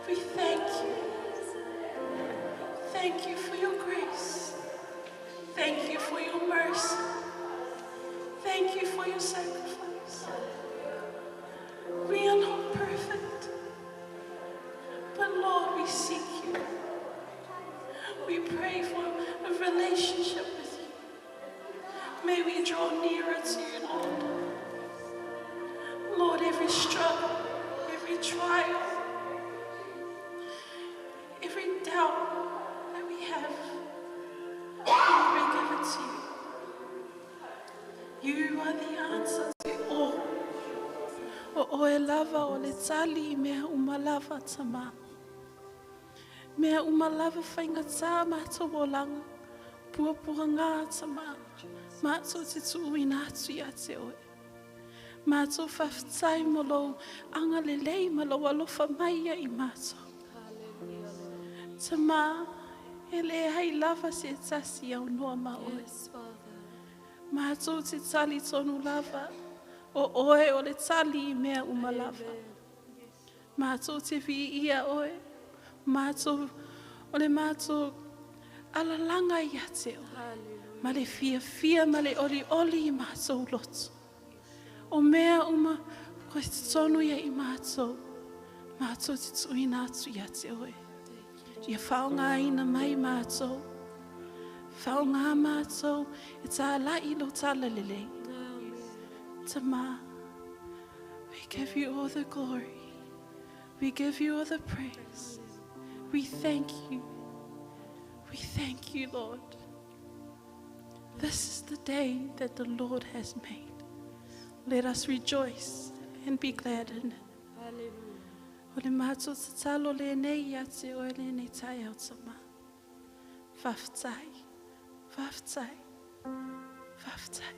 We thank you. Thank you for your grace. Thank you for your mercy. Thank you for your sacrifice. We are not perfect, but Lord, we seek you. We pray for a relationship with you. May we draw nearer to you, Lord. Lord, every struggle, every trial, every doubt that we have, Lord, we give it to you. You are the answer to all. O oe lava o le tali i mea uma lava tama. Mea uma lava whaingatā mātou olaga, puapua ngā tama, mātou te tuuina atu ia te oe. Mātou whawhitai mo lou anga lelei ma lou alofa mai ia i mātou. Tama, e le hai lava se tasi au noa ma oe. Mātou te tali tonu lava, o oe o le tali i mea uma lava. Mātou te vi ia oe, mātou o le mātou alalanga ia te oe. Ma le fia fia ma le oli oli i mātou loto. O mea uma koe te tonu ia i mātou, mātou te tuina atu ia te oe. Ia whaongaina mai mātou, whaonga mātou e tā lai lo tā lalelei. Tama, we give you all the glory. We give you all the praise. We thank you. We thank you, Lord. This is the day that the Lord has made. Let us rejoice and be glad in it. O le mātou tatalo le nei ia te oe le nei tai au tama. Whawhitai, whawhitai, whawhitai.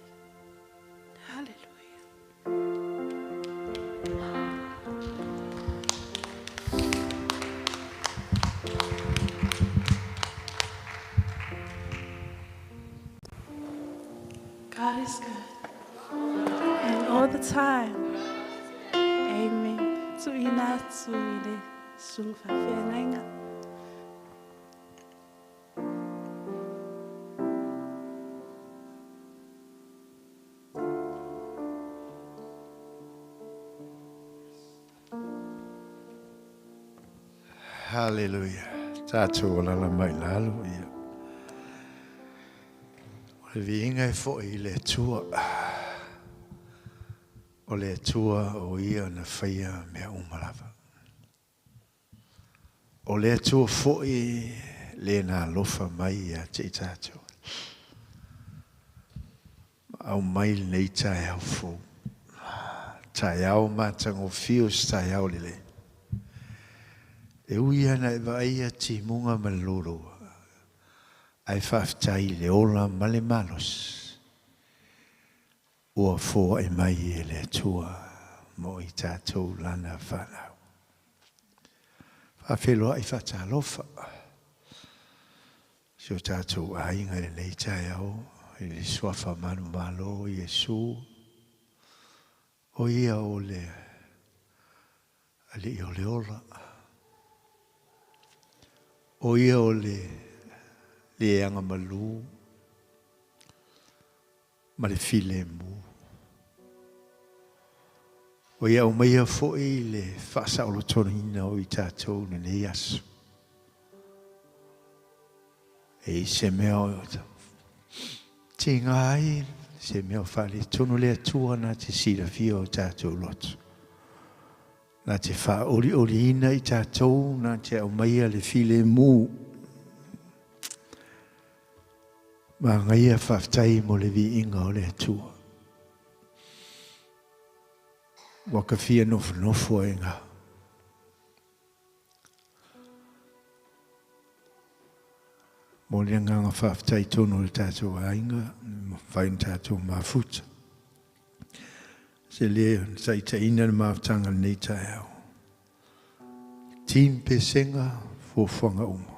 Hallelujah. God is good. And all the time. Amen. Tuina atu i le susuga faafeagaiga. Hallelujah. Tātou o lala mai lalo ia. O le viiga e foi i le Atua. O le Atua o ia na faia mea uma lava. O le Atua foi le na alofa mai ia te i tātou. Ma au mai lenei taeao fou. Taeao matagofie o se taeao lelei. E ui ana e vaaia timuga ma le loloa, ae faafetai i le ola ma le malosi ua foai mai e le Atua mo i tatou lana fanau. Faafeiloai faatalofa si o tatou aiga i lenei taeao i le suafa manumalo o Iesu, o ia o le Alii o le ola. O ia o le leaga malu ma le filemu. O ia aumaia foi le faasaolotoina o i tatou i lenei aso. E i se mea o tiga ai, se mea o faaletonu le Atua na te silafia o tatou loto. Na te faaolioliina i tatou, na te aumaia le filemu. Magaia faafetai mo le viiga o le Atua. Ua ka fia nofonofo ai ngā. Mo le agaga faafetai tonu o le tatou aiga, mafai ona tatou mafuta. Se le taitaiina le mafutaga lenei taeao. Team Pesega, fuafuaga uma.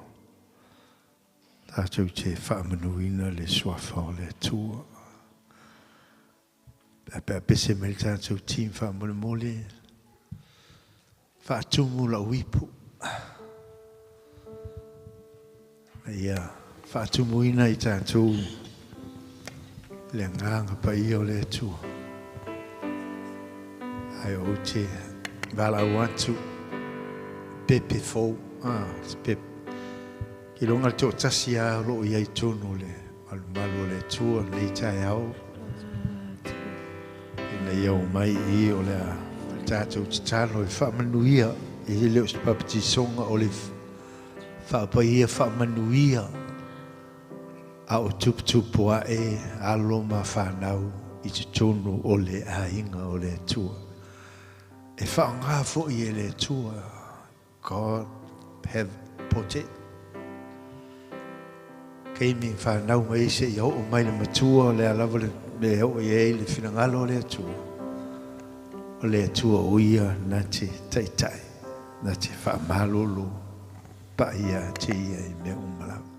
Tatou te faamanuina le suafa o le Atua. Pe a pese mai le tatou team faamolemole, faatumu lau ipu. Ia faatumuina i tatou le agaga paia o le Atua. Ae ou te valaau atu pepe fou, se pepe. Iloga le toatasi lava o lo o i ai tonu o le malumalu o le Atua lenei taeao. Ina ia omai i i o le a tatou tatalo e faamanuia e le o se papatisoga o le faapaia faamanuia a o tuputupu ae alo ma fanau i totonu o le aiga o le Atua. E faaaoga foi e le Atua. God have pity. Taimi whanau mai se ia oo mai le matua o le lava le mea oo i ai le finagalo o le Atua. O le Atua o ia na te taitai, na te whaamalolo pa ia te ia i mea uma lava.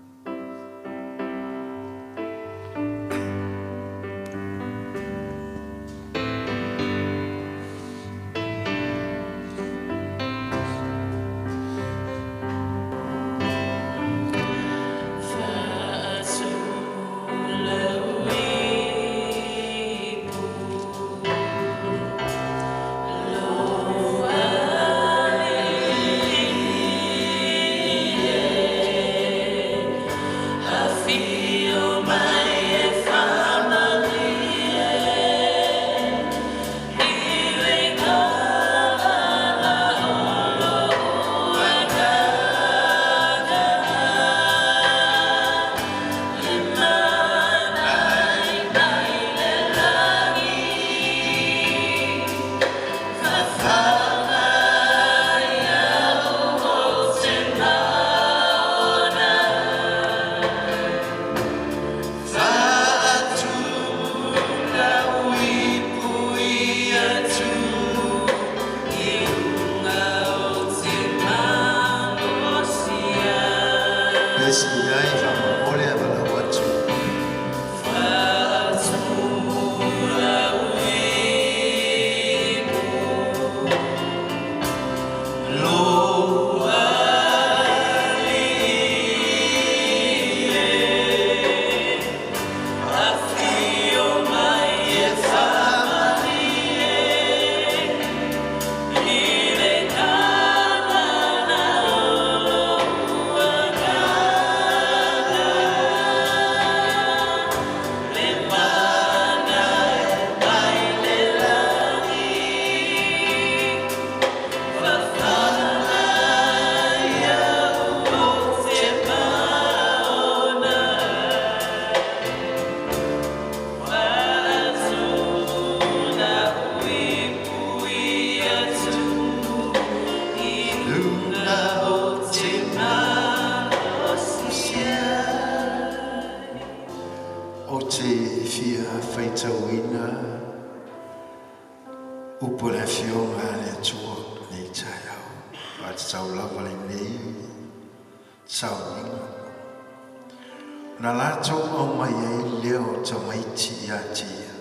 Na lātou au mai ai leo tamaiti ia te ia.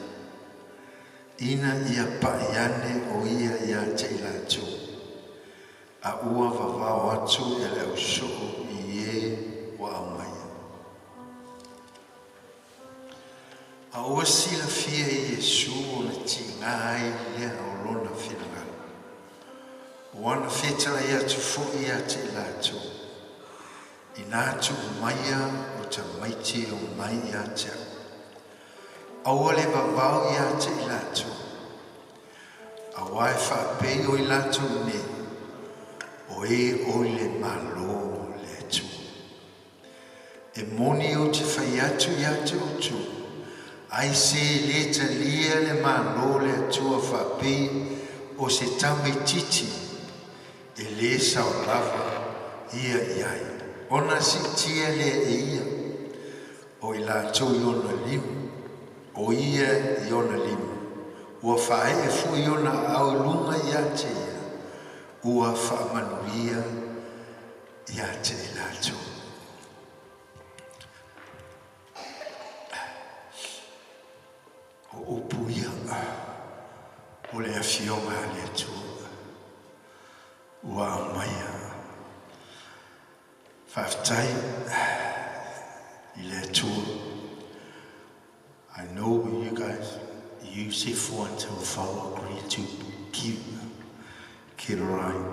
Ina ia pa'iane o ia ia te i lātou. A ua vavao atu e le ausoo i e ua aumaia. A ua silafia i Iesu o le tiga ai lea o lona finagalo. Ua ana fetalai atu fo'i ia te i lātou. Ina tuu maia o tamaiti o mai ia te au. Aua le vavao ia te i lātou. Aua e whaapei o i lātou nei, o e o i le malo le Atua. E moni o te whai atu ia te outou, ai se le talia le malo le Atua whaapei o se tamaititi e le sao lava ia i ai. Ona sitia le e ia, o i lātou i ona limu, o ia i ona limu. Ua whae e fui ona au lunga ia te ia, ua whaamanuia ia te i lātou. O upu ia, o le afioga a le Atua, ua aumaia. Whaftai, I le Atua. I know you guys, you Sefo and Taufao agree to give Caroline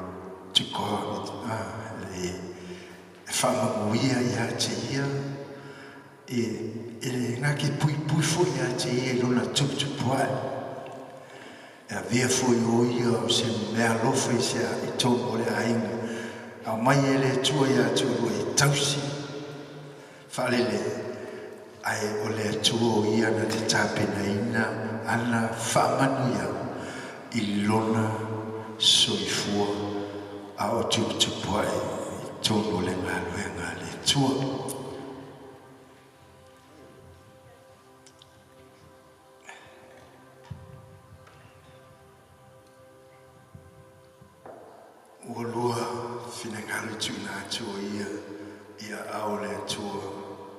to God. E faamanuia ia te ia, e le na ke pui pui fo ia te ia i lona tuputupu ae. E avea foi o ia o se mea alofa i se i tonu o le aiga. Aumai e le Atua ia te oulua e tausi faalelei, ae o le Atua o ia na te tapenaina ana faamanuiaga i lona soifua a o tuputupu ae i tonu o le galuega a le Atua. Ua lua finagalo i tuuina atu o ia i aao o le Atua,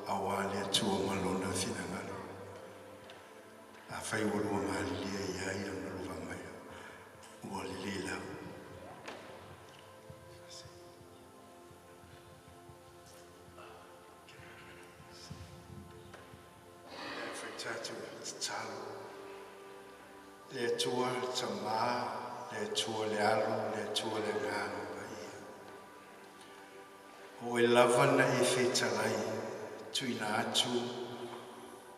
auā le Atua ma Lona finagalo. Afai ua lua malilie i ai ona lova mai, ua lelei lava. E fai tatou tatalo. Le Atua le Tamā, le Atua le Alo, le Atua le Agaga Paia. O oe lava na e fetalai, tuuina atu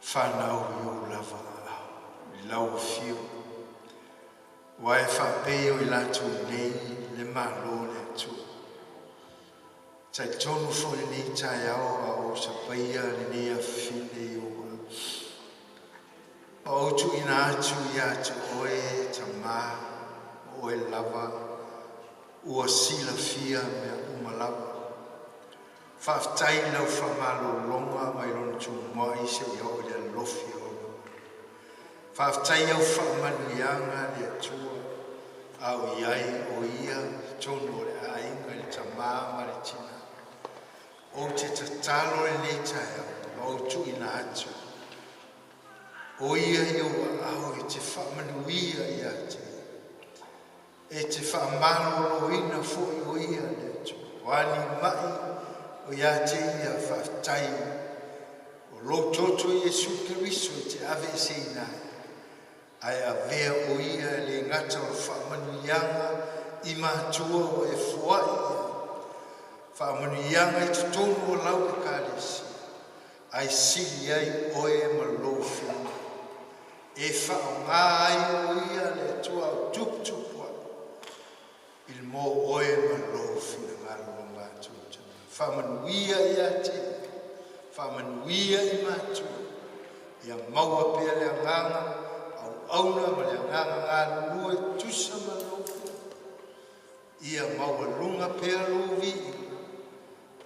fanau i ou lava aao, i lau afio. Ua e faapei o i latou nei le Malo o le Atua. Talitonu foi lenei taeao a o sapaia lenei afafine i ou ma ou tuuina atu ia te oe, Tamā, o oe lava ua silafia mea uma lava. Faafetai i lau faamalologa mai lona tumuai seia oo i le alofi o ona. Faafetai i au faamanuiaga le Atua a o i ai o ia i totonu o le aiga i le tamā ma le tinā. Ou te tatalo i lenei taeao ma ou tuuina atu o ia i ou aao e te faamanuia ia te ia, e te faamaloloina foi o ia le Atua. O a ni mai o ia te ia, faafetai o lou toto Iesu Keriso e te aveeseina ai, ae avea o ia e le gata o le faamanuiaga i matua ua e foai i ai, faamanuiaga i totonu o lau Ekalesia, ae sili ai oe ma lou finagalo e faaaoga ai o ia le Atua au tuputupu ae i le mo oe ma lou finagalo o matua tama. Faamanuia ia te ia, faamanuia i matua, ia maua pea le agaga auauna ma le agaga galulue tusa ma lou finagalo. Ia maualuga pea lou viiga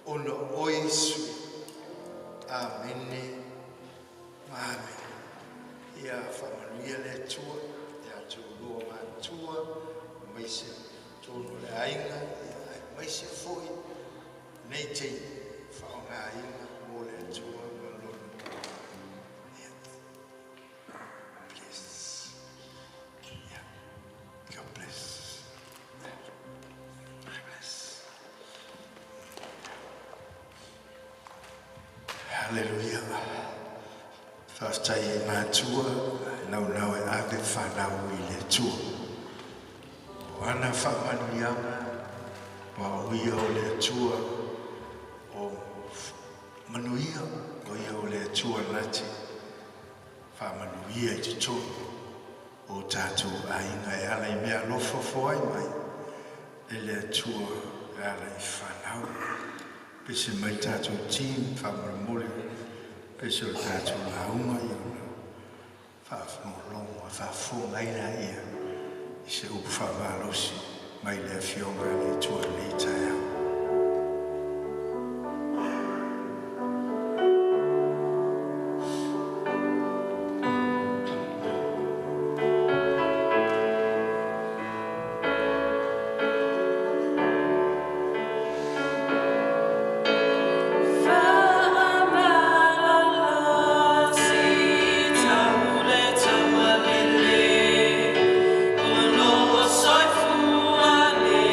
ona o Iesu. Amene ma amene. Ia faamanuia le Atua ia te oulua matua, aemaise totonu o le aiga, aemaise foi nei taimi faaaogaina mo le Atua ma lona. Ia. Bless. Yeah. God bless. God bless. Hallelujah. Faafetai i matua, naunau e ave fanau i le Atua. O ana faamanuiaga, ma o ia o le Atua o manuia, o ia o le Atua na te faamanuia i totonu o tatou aiga e ala i mea alofa foai mai e le Atua e ala i fanau. Pese mai tatou team faamolemole, pese o le tatou lauga ia ona faafogologo faafofoga ai laia i se upu faamalosi mai le Afioga a le Atua i lenei taeao. Faamalolosi tau le taualele, o lou soifua le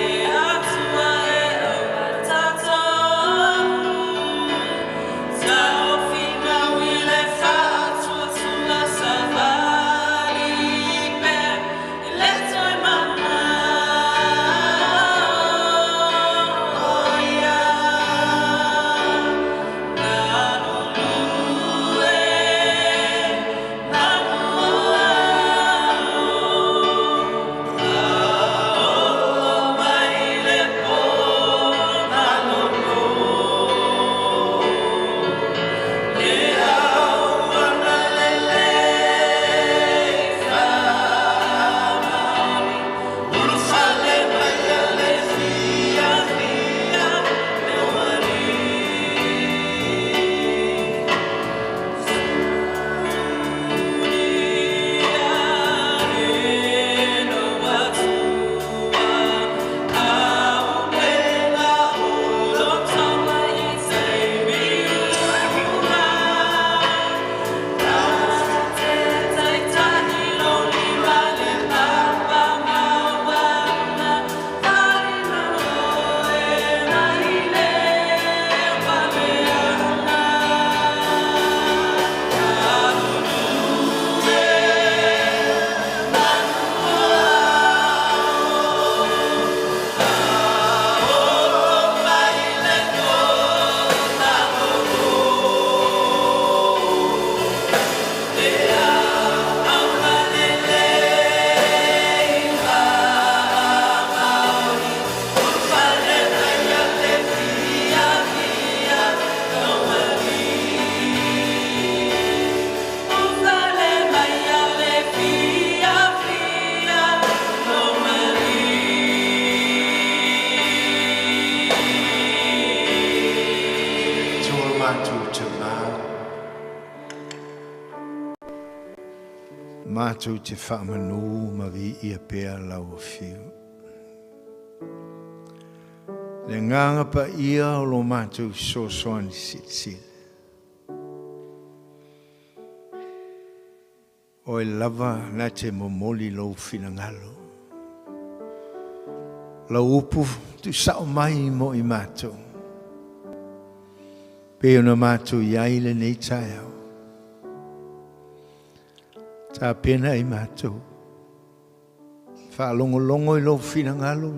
matou Tamā, matou te faamanū ma viia pea Lau Afio. Le Agaga Paia o lo matou fesoasoani silisili. Oe lava na te momoli lou finagalo. Lau upu tuusao mai mo i matou. Pei ona matou i ai lenei taeao. Tapena i matou. Faalogologo i lou finagalo.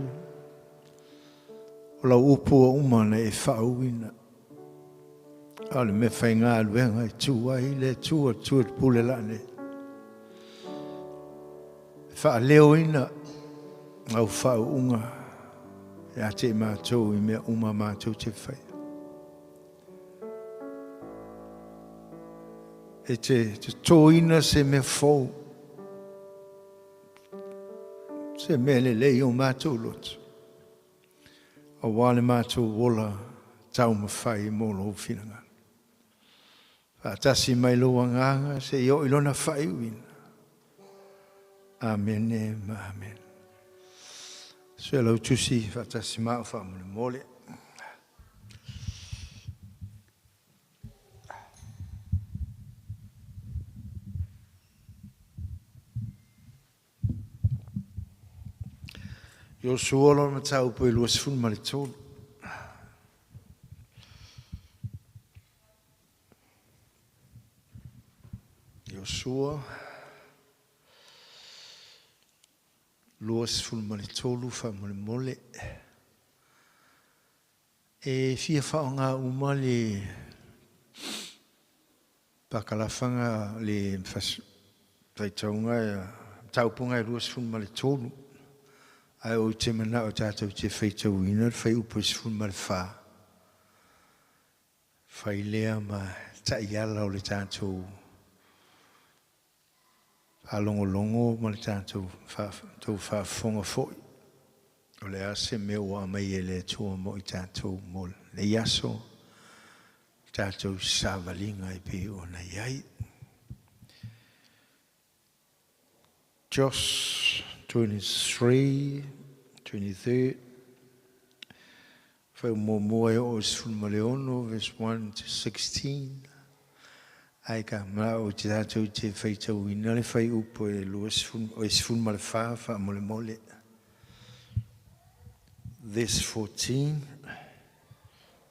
O lau upu ua uma ona e faauuina. A o le mea faigaluega e tu ai le Atua tua i le pule laa nei. E faaleoina au faauuga ia te i matou i mea uma matou te faia. E te totoina se mea fou, se mea lelei o matou loto. Aua le matou ola taumafai mo lou finagalo. Faatasi mai lou Agaga seia oo i lona faaiuina. Amene ma amene. Suelautusi faatasi ma au faamolemole. Iosua lona mataupu e 23. Iosua 23 faamolemole. E fia faaaoga uma le Pakalafaga le faitauga mataupuga e 23, ae ou te manao tatou te faitauina le fuaiupu e 14, fai lea ma taiala o le tatou faalogologo ma le tatou faafofoga foi. O le a se mea ua aumai e le Atua mo i tatou mo lenei aso, tatou savaliga e pei ona i ai. Jos 23, 23, Fai muamua e oo i le 16, verse 1 to 16. Ae ka manao te tatou te faitauina le fuaiupu e 14 faamolemole. Verse 14,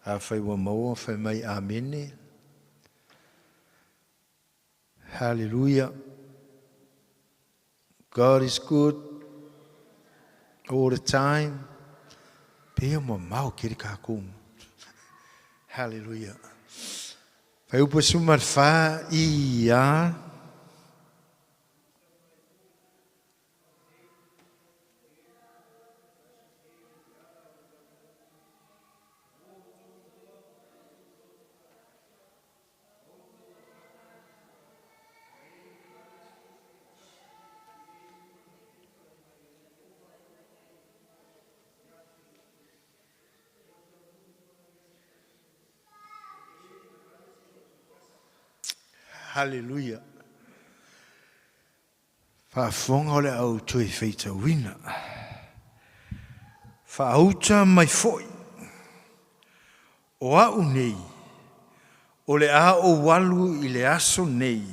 afai ua maua fai mai Amene. Hallelujah. God is good all the time. Pei mamao kere kākou. Hallelujah. Fuaiupu 14 ia. Hallelujah. Faafofoga o le a ou toe faitauina. Faauta mai foi. O au nei, o le a ou alu i le aso nei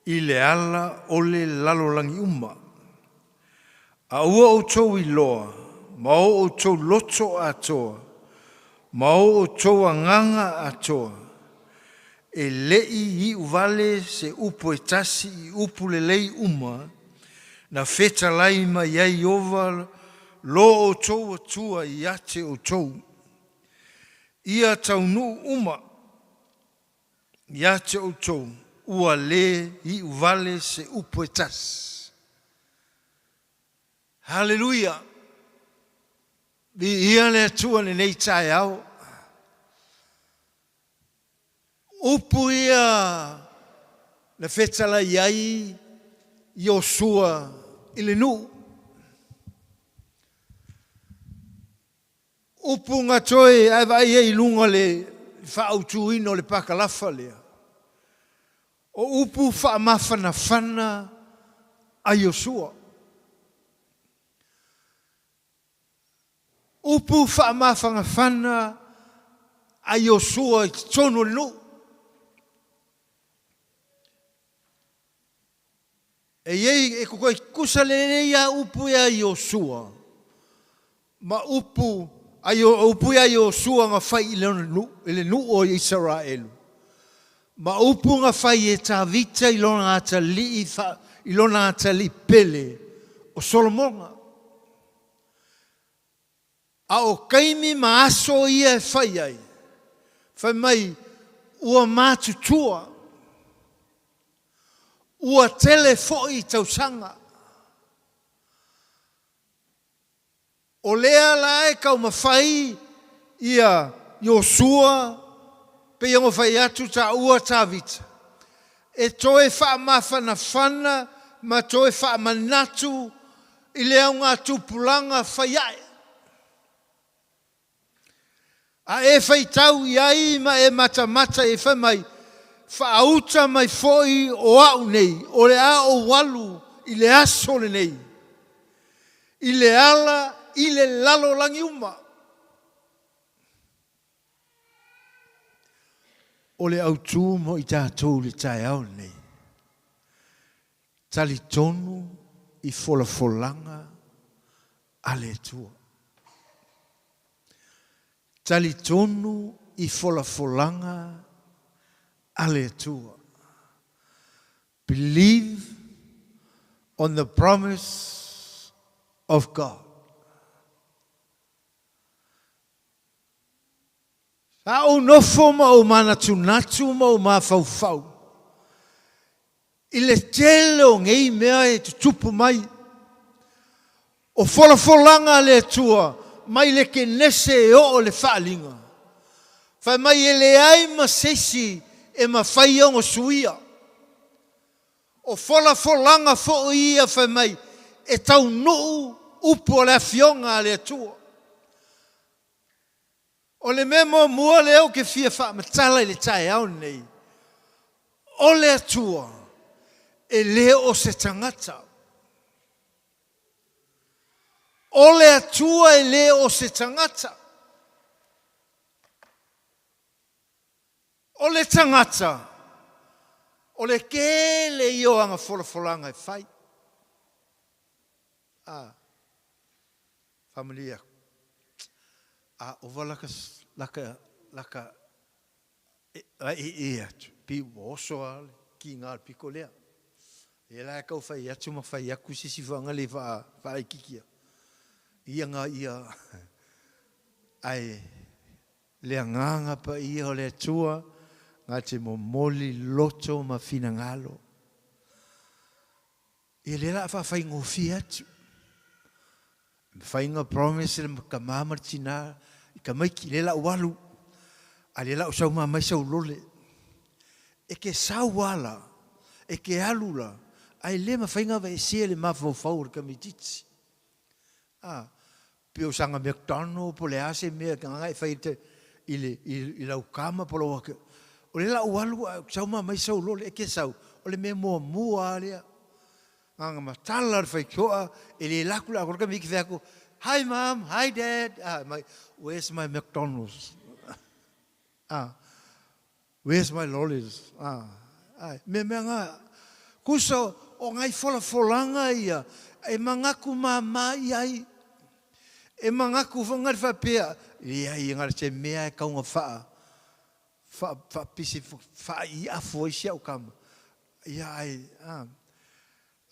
i le ala o le lalolagi uma. A ua outou iloa ma o outou loto atoa ma o outou agaga atoa, e le i iu vale se upu e tasi i upu lelei uma na fetalai mai ai Ieova lo outou Atua ia te outou. Ia taunuu uma ia te outou, ua le iu vale se upu e tasi. Haleluia! Viia le Atua i lenei taeao. Upu ia na fetalai ai Iosua i le nuu. Upu na toe ae vaai ai i luga le faaautuina o le pakalafa lea, o upu faamafanafana a Iosua. Upu faamafanafana a Iosua i totonu o le nuu. E i ai, e tutusa lelei lava upu ia a Iosua ma upu a upu ia a Iosua na fai i lona nuu, i le nuu o Isaraelu, ma upu na fai e Tavita i lona atalii i lona atalii pele o Solomona. A o taimi ma aso ia e fai ai, fai mai ua matutua, ua tele foi tausaga. O lea la e taumafai ia Iosua pei ona fai atu taua Tavita, e toe faamafanafana ma toe faamanatu i le augatupulaga fai ae. A e faitau i ai ma e matamata i ai, fai mai, Faauta mai foi o au nei, o le a ou alu i le aso lenei, i le ala i le lalolagi uma. O le autu mo i tatou i le taeao lenei, talitonu i folafolaga a le Atua. Talitonu i folafolaga a le Atua. Believe on the promise of God. Sa ou nofo ma ou manatunatu ma ou mafaufau i le tele o nei mea e tutupu mai. O folafolaga a le Atua mai le Kenese e oo i le Faaaliga, fai mai e leai ma se isi e mafai ona suia. O folafolaga foi ia fai mai e taunuu upu o le Afioga a le Atua. O le mea muamua lea ou te fia faamatala i le taeao lenei, o le Atua e le o se tagata. O le Atua e le o se tagata. O le tagata, o le tele ia o ana folafolaga e fai. A, faamalie atu, a ova laka, laka, laka e atu, pei ua oso lava le kiga o le pito lea. Ia la e tau fai atu ma fai atu se isi faga le faalaititia. Ia nga ia, ae le agaga paia o le Atua na te momoli loto ma finagalo. Ia lea la a faafaigofie atu. E mafai ona promise le tama ma le tina i tamaiti, lea la ua alu, a lea la ua sau ma aumai sau lole. E te sau lava la, e te alu la, ae le mafai ona aveesea le mafaufau o le tamaitiiti. A, pei o saga McDonald po o le a se mea e fai i le, i lau tama po o lau ake. O lea la ua alu ae sau ma aumai sau lole, e te sau, o le mea muamua lava lea. Na ona matala o le faitotoa, e le alu atu la le tamaiti fai atu, Hi mom, hi dad, ah, mai, where's my McDonald's? Ah, where's my lollies? Ah, ai, mea mea nga, kusa o ngai folafolaga ia, e manatu mama i ai. E manatu foi ngari faapea, leai e ngara se mea e tau na faa, faa, faapisi, faaiafu ai si au tama. Ia ai, a,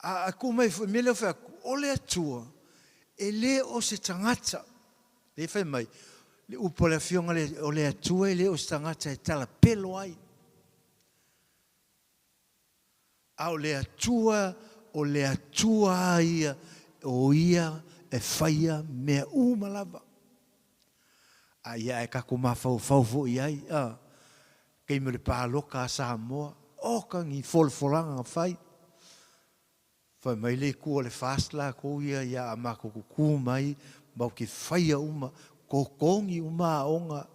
a, a ku mai foi, mea lea fai atu, o le Atua, e le o se tagata. Le fai mai, le upu a le Afioga le, o le Atua e le o se tagata e talapelo ai. A o le Atua, o le Atua a ia, o ia e faia mea uma lava. A ia ae tatou mafaufau foi i ai, a, taimi o le paloka a Samoa, oka ni folafolaga na fai. Fai mai le itu o le FAST latou ia, ia a matou tutu mai, matou te faia uma, totogi uma aoga.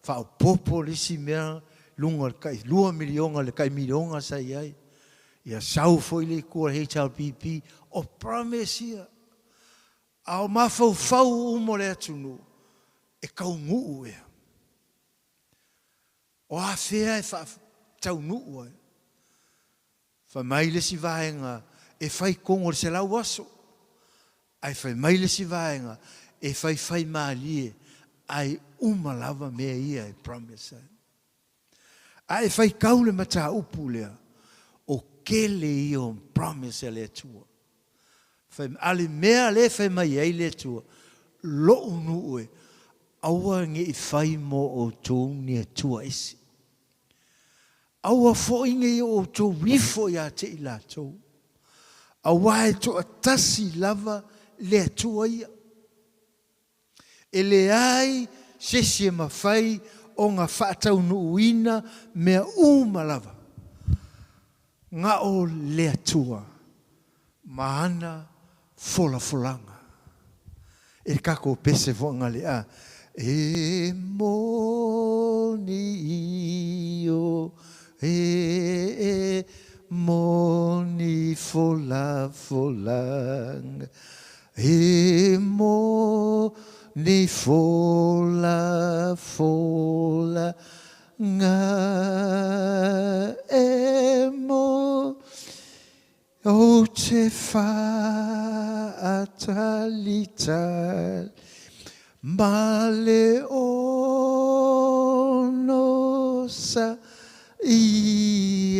Faaopoopo le isi mea luga o le tai $2 miliona i le tai miliona sa i ai. Ia sau foi le itu a le HRPP, o promise ia. A o mafaufau uma o le atunuu, e taunuu ea. O afea e faataunuu ai? Fai mai le isi vaega e fai tonu o le 100 aso, ae fai mai le isi vaega e faifai malie ae uma lava mea ia e promise ai. A e faitau le mataupu lea, o tele ia o promise a le Atua. Fai, a le mea lea e fai mai ai le Atua, lou nuu e, aua ne i fai mo outou ni Atua ese. Aua foi ne i outou ifo ia te i latou, aua e toatasi lava le Atua ia. E leai se isi e mafai ona faataunuuina mea uma lava, na o le Atua ma ana folafolaga. E le tatou pese foi na le a e moni io e moni folafolaga e moni folafolaga e moni. Ou te faatalitali ma le onosai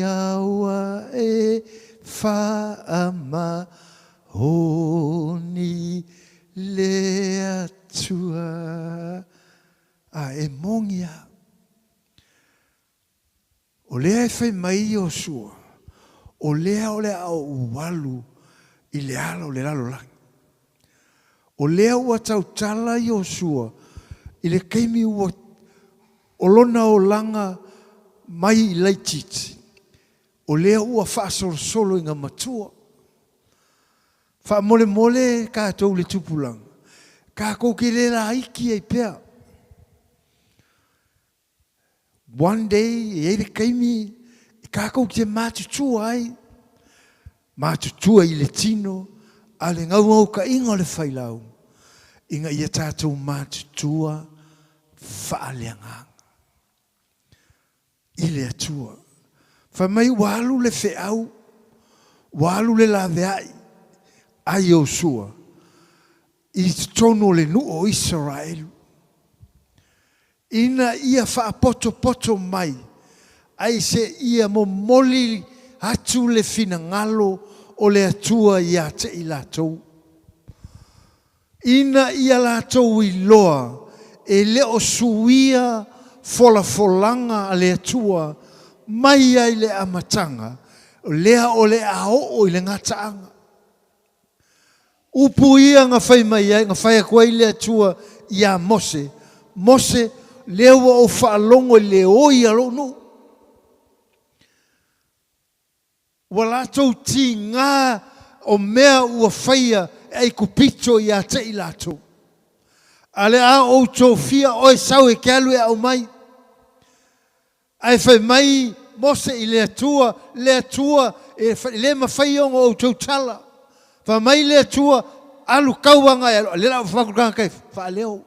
aua e faamaoni le Atua. A e moni a. O lea e fai mai Iosua, o lea o le a ou alu i le ala o le lalolagi. O lea ua tautala Iosua i le taimi ua o lona olaga mai i laitiiti, o lea ua faasolosolo ina matua. Faamolemole tatou le tupulaga, tatou te le laiti ai pea. One day, e i ai le taimi e tatou te matutua ai, matutua i le tino a le naunautaiga o le Failauga, ina ia tatou matutua faaleagaga i le Atua. Fai mai ua alu le feau, ua alu le laveai a Iosua i totonu o le nuu o Isaraelu, ina ia faapotopoto mai ai seia momoli atu le finagalo o le Atua ia te i latou, ina ia latou iloa e le o suia folafolaga a le Atua mai ai le amataga, lea o le a oo i le gataaga. Upu ia na fai mai ai, na fai atu ai le Atua iā Mose, Mose, lea ua ou faalogo i le oi a lou nuu. Ua latou tiga o mea ua faia e Aikupito ia te i latou. A le a ou tofia oe sau e te alu e aumai. Ae fai mai Mose i le Atua, Le Atua, e le mafai ona ou tautala. Fai mai le Atua, Alu tau agai aloa, lea la ua fai atu le tagata e faaleo.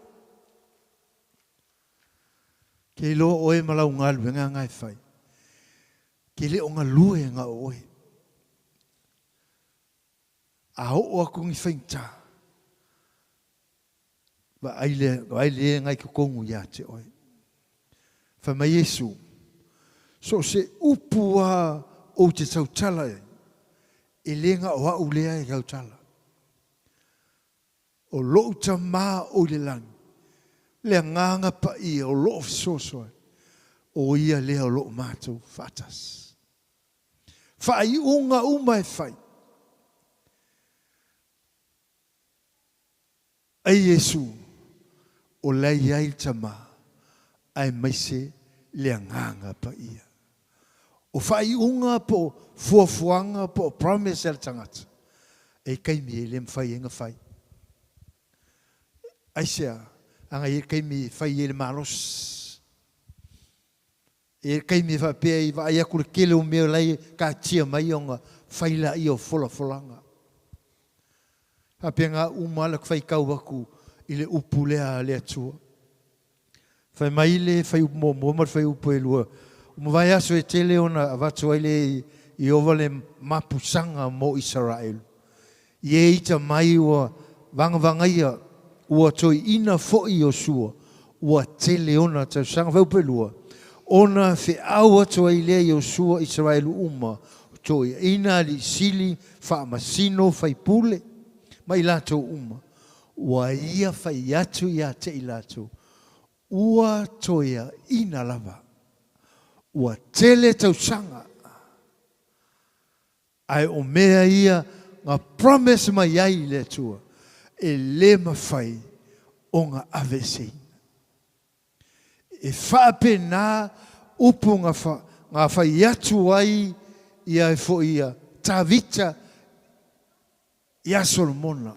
Ke iloa oe ma lau galuega na e fai, ke le o galue na o oe. A oo atu ni faigata, Vaai le, vaai le ngai totonu ia te oe. Fai mai Iesu, So o se upu a ou te tautala ai, e le na o au lea e tautala. O lou Tama o i le lagi, le Agaga Paia o loo fesoasoani, o ia lea o loo matou faatasi. Faaiuga uma e fai. Ai Iesu, o la e i ai le Tama, aemaise le Agaga Paia. O faaiuga po o fuafuaga po o promise a le tagata, e i taimi e le mafai ai ona fai. Aisea? Leaga e i ai le taimi e fai ai le malosi. E taimi e faapea i vaai atu le tele o mea la e taatia mai ona fai laia o folafolaga. Faapena uma lava le faitau atu i le upu lea a le Atua. Fai mai le fuaiupu muamua ma le fuaiupu e lua, ua mavae aso e tele ona avatu ai le Ieova le mapusaga mo Isaraelu. I e ita mai ua vagavagaia, ua toeaina foi Iosua, ua tele ona tausaga. Fuaiupu e lua, ona feau atu ai lea Iosua Isaraelu uma, toeaiina, alii sili, faamasino, faipule, ma i latou uma, ua ia fai atu ia te i latou, ua toeaina lava, ua tele tausaga, ae o mea ia na promise mai ai le Atua, e le mafai ona aveeseina. E faapena upu na fai atu ai ia foi ia Tavita ia Solomona,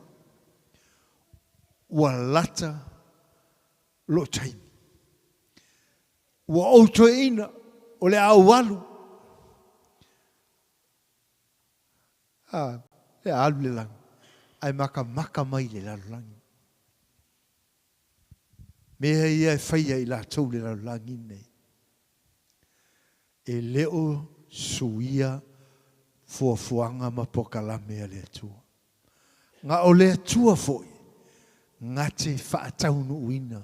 ua lata lou taimi. Ua ou toeaina, o le a ou alu. A, le a alu i le lagi, ae matamata mai i le lalolagi. Mea ia e faia e i latou i le lalolagi lenei, e le o suia fuafuaga ma polokalame a le Atua. Na o le Atua foi na te faataunuuina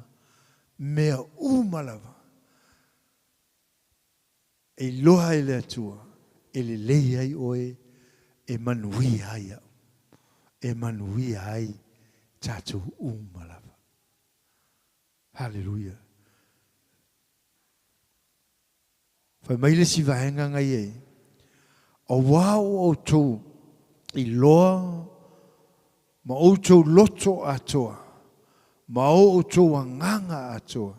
mea uma lava. E iloa ai le Atua e lelei ai oe, e manuia ai au, e manuia ai tatou uma lava. Haleluia! Fai mai le isi vaega na i ai, Auā ua outou iloa ma outou loto atoa, ma o outou agaga atoa,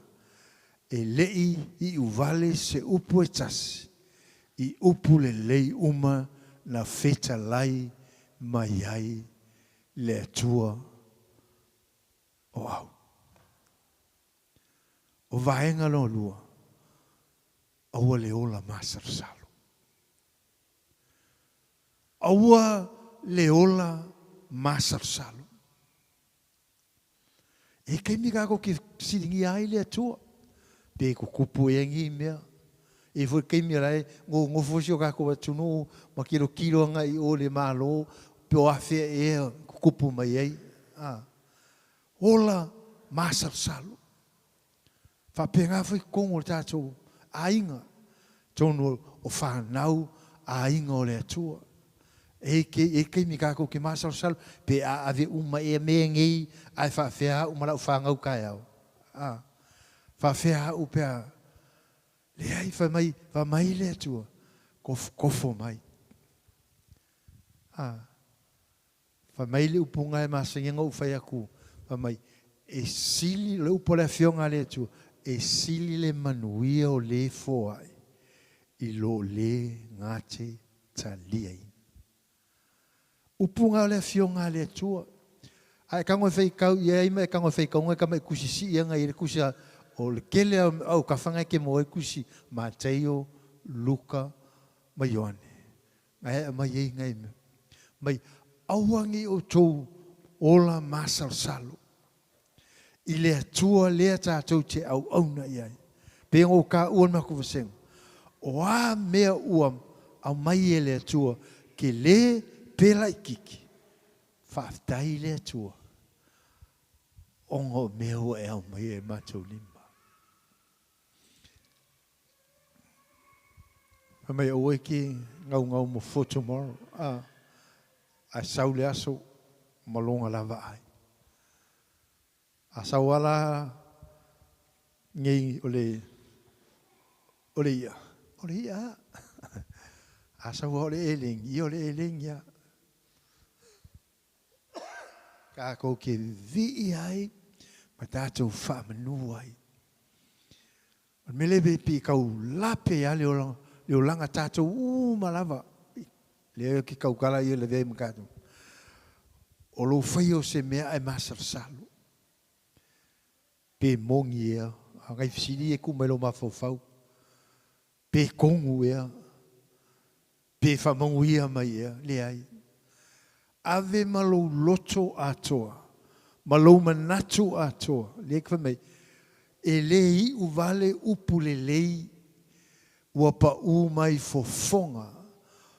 e le i iu vale se upu e tasi i upu lelei uma na fetalai mai ai le Atua o au. O vaega lona lua, aua le ola masalosalo. Aua le ola masalosalo. E taimi tatou te fesiligia ai le Atua, pe tutupu ea nei mea. E i ai foi taimi o la e nonofo si o tatou atunuu ma tilotilo agai i o i le Malo, po o afea ea tutupu mai ai. A, ola masalosalo. Faapena foi totonu o le tatou aiga, totonu o fanau aiga o le Atua. E i ai taimi tatou te masalosalo, pe a ave uma ea mea nei ae faafefea au ma lau fanau taeao? A, faafefea au pe a... Leai, fai mai, fai mai le Atua, kofokofo mai. A, fai mai le upu na e masani ona ou fai atu, fai mai, e sili, o le upu a le Afioga a le Atua, e sili le manuia o le foai i lo le gate taliaina. Upu na o le Afioga a le Atua. A e tago e faitau i ai ma e tago e faitauga e tama i tusi sii ana i ai le tusi a o le tele a o tafa na e te maua ai tusi Mataio, Luka ma Ioane. Na e aumai ai nai mea. Mai aua nei outou ola masalosalo i le Atua lea tatou te auauna i ai. Pei ona ou taua i le matou vasega, o a mea ua aumai e le Atua tele pe laititi, faafetai i le Atua ona o mea ua e aumaia i matou lima. Fai mai aua e te gaugau mo for tomorrow a, ae sau le aso ma lona lava ai. A sau a la nei o le o le ia, o le ia a. A sau a o le eleni, ia o le eleni a. Tatou te vivii ai ma tatou faamanu ai. O le mea lea e pei e tau lape lava le olaga, le olaga tatou uma lava, lea ou te tautala ia lavea ai ma tatou. O lou faia o se mea ae masalosalo, pe moni ea, a nai fesili ia e tuu mai i lou mafaufau. Pe kogu ea, pe faamanuia mai ea, leai. Ave ma lou loto atoa, ma lou manatu atoa. Lea ke fai mai, e lē iu vale upu lelei ua paʻū mai fofoga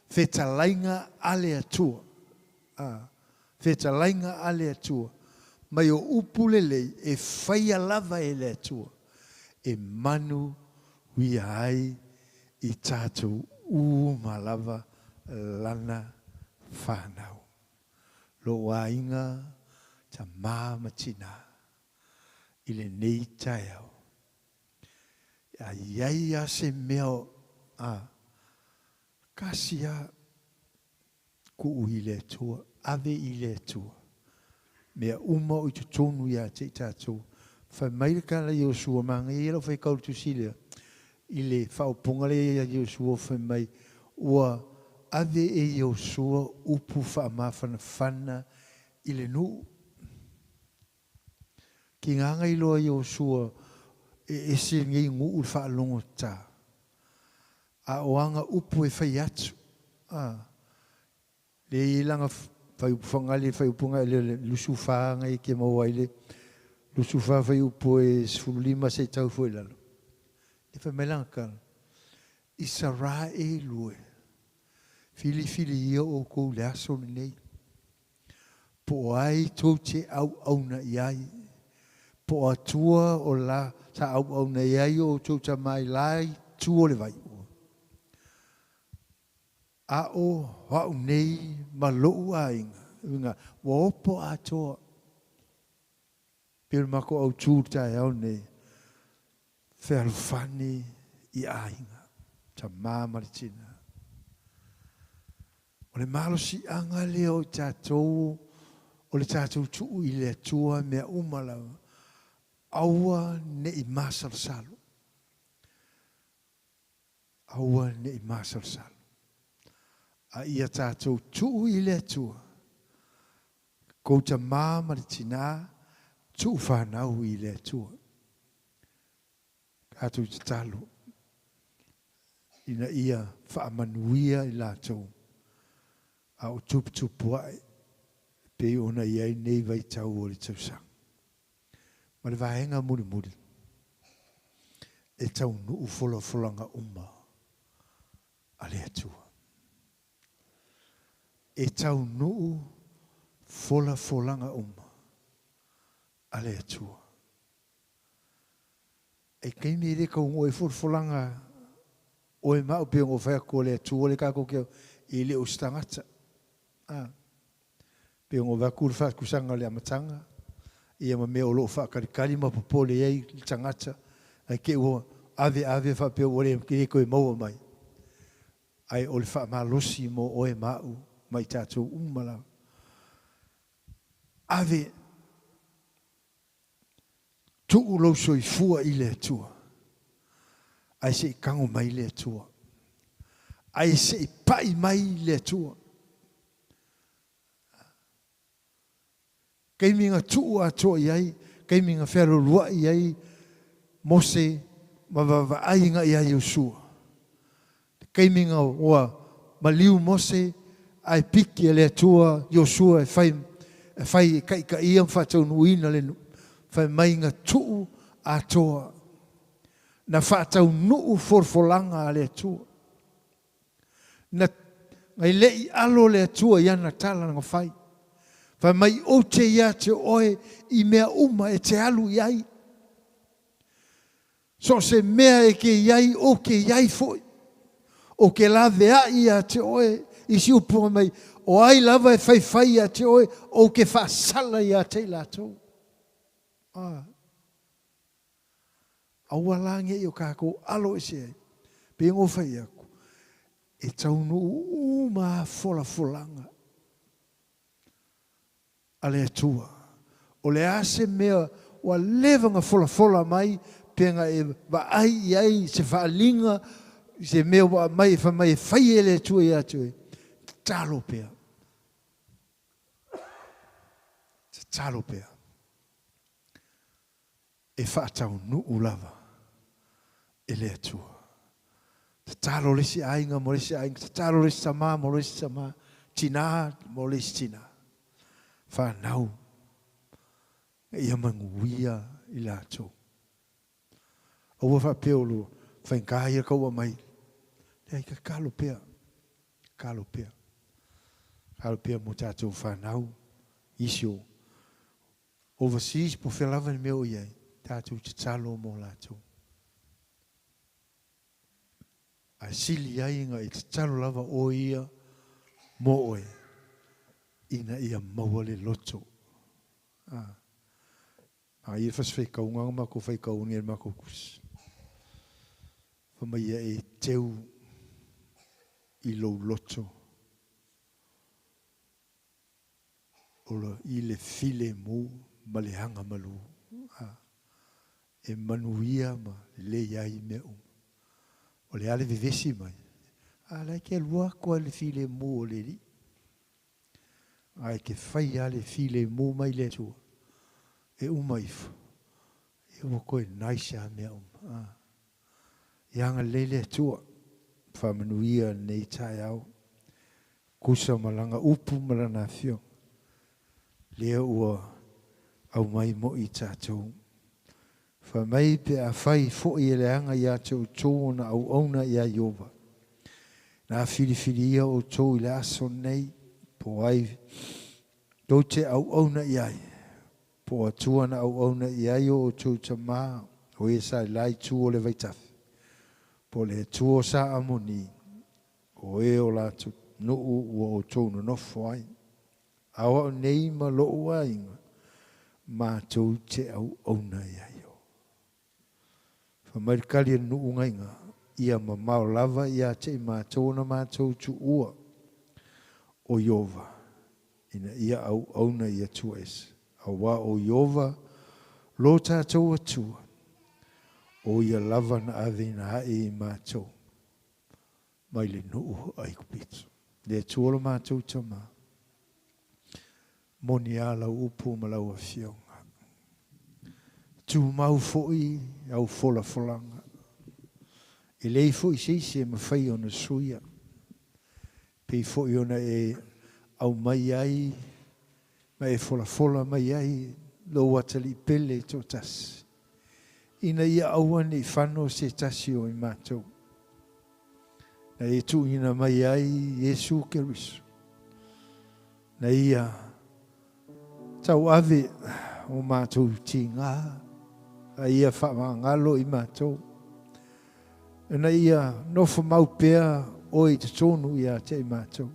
fetalaiga a le Atua. A, fetalaiga a le Atua, mai o upu lelei e faia lava e le Atua e manu uia ai i tatou uma lava Lana fanau. Lou aiga, tama ma tina, i lenei taeao, a i ai a se mea a kasi a tuu i le Atua, ave i le Atua, mea uma o i totonu ia te i tatou. Fai mai le tala a Iosua, manaia ia lau faitau i le tusi lea, i le faaupuga lea ia Iosua fai mai, ua ave e Iosua upu faamafanafana i le nuu. Tigaga iloa Iosua e ese lenei nuu le faalogotā, a o ana upu e fai atu, a, lea e i ai lana fuaiupu fagali, fuaiupu na le 24 na e te maua ai le 24 fuaiupu e 15 seia tau ifo i lalo. E fai mai lana tala, Isaraelu e, filifili ia outou i le aso lenei, po o ai tou te auauna i ai, po o Atua o la sa auauna i ai o outou tama i la itu o le vai, a o au nei ma lou aiga, uiga, ua opo atoa. Pei o le matou autu i le taeao lenei, fealofani i aiga, tama ma le tina. O le malosiaga lea o i tatou o le tatou tuu i le Atua mea uma lava, aua ne i masalosalo. Aua ne i masalosalo. A ia tatou tuu i le Atua, kou tama ma le tina, tuu fanau i le Atua. Tatou tatalo ina ia faamanuia i latou a o tuputupu ae pei ona i ai nei vaitau o le tausaga. Ma le vaega mulimuli, e taunuu folafolaga uma a le Atua. E taunuu folafolaga uma a le Atua. E taimi e le taunuu ai folafolaga oe ma au pei ona ou fai atu o le Atua le tatou te e le o se tagata. A. Pei ona avatu le faatusaga o le amataga, ia ma mea o lo o faatalitali ma popole i ai le tagata, ae te i ua ave ave faapea ua le toe maua mai. Ae o le faamalosi mo oe ma au ma i tatou uma lava. Ave, tuu lou soifua i le Atua, ae se i tago mai le Atua, ae se i pai mai le Atua. Taimi na tuu atoa i ai, taimi na fealualuai ai Mose ma vaavaai agai ia Iosua. Le taimi na ua maliu Mose ae piki e le Atua Iosua e fai e fai e taitaia ma faataunuuina le nuu, fai mai na tuu atoa, na faataunuu folafolaga a le Atua. Na e le i alo le Atua i ana tala na fai. Fai mai, Ou te ia te oe i mea uma e te alu i ai. So o se mea e ke i ai, ou ke i ai foi. Ou ke laveai ia te oe i si upu mai, o ai lava e faifai ia te oe, ou ke faasala ia te i latou. Ah. Aua la ne i o kākou alo ese ai, pei ona ou fai atu, e taunuu uma lava folafolaga a le Atua. O le a se mea ua leva ona folafola mai pe na e vaai i ai i se faaaliga, i se mea ua aumai e fai mai e fai e le Atua ia te oe, tatalo pea. Tatalo pea. E faataunuu lava e le Atua. Tatalo le isi aiga mo le isi aiga, tatalo le isi tamā mo le isi tamā, tinā mo le isi tinā. Fanau, ina ia manuia i latou. Aua faapea o lo faigā ia kaua mai. Leai, tatalo pea, tatalo pea. Tatalo pea mo tatou fanau, isi o overseas po o fea lava le mea o i ai, tatou tatalo mo latou. Ae sili ai ona e tatalo lava oe ia mo oe ina ia maua le loto. A ia le fasifaikauga na matou faikau nei i le matou tusi. Fai mai ia e teu i lou loto i le filemu ma le agamalu. E manuia ma lelei ai mea uma. O le a le vevesi mai, a la e te alu atu lava i le filemu o le Alii. Ae e te fai lava le filemu mai le Atua, e uma ifo, ia ua toe nice lava mea uma. Ia agalelei le Atua, faamanuia lenei taeao, tusa ma Lana upu ma Lana Afioga, lea ua aumai mo i tatou. Fai mai pe afai foi e leaga ia te outou ona auauna ia Ieova, na filifilia outou i le aso nei, po o ai tou te auauna i ai, po o Atua na auauna i ai o outou tamā, o e sa i la itu o le vaitafe, po o le Atua o sa Amoni, o e o latou nuu ua outou nonofo ai. A o au nei ma lo'u aiga, matou te auauna ia Ieova. Fai mai le tali a le nuu gaiga, Ia mamao lava ia te i matou ona matou tuua o Ieova, ina ia auauna i Atua ese, auā o Ieova lo tatou Atua, o ia lava na aveina ae i matou mai le nuu o Aikupito. Le Atua lo matou Tama, moni a lau upu ma lau Afioga. Tumau foi au folafolaga, e leai foi se isi e mafai ona suia, pei foi ona e aumai ai ma e folafola mai ai lou atalii pele toatasi, ina ia aua ne i fano se tasi o i matou. Na e tuuina mai ai Iesu Keriso, na ia tauave o matou tiga, a ia faamagalo i matou, ina ia nofo mau pea oe i totonu ia te i matou.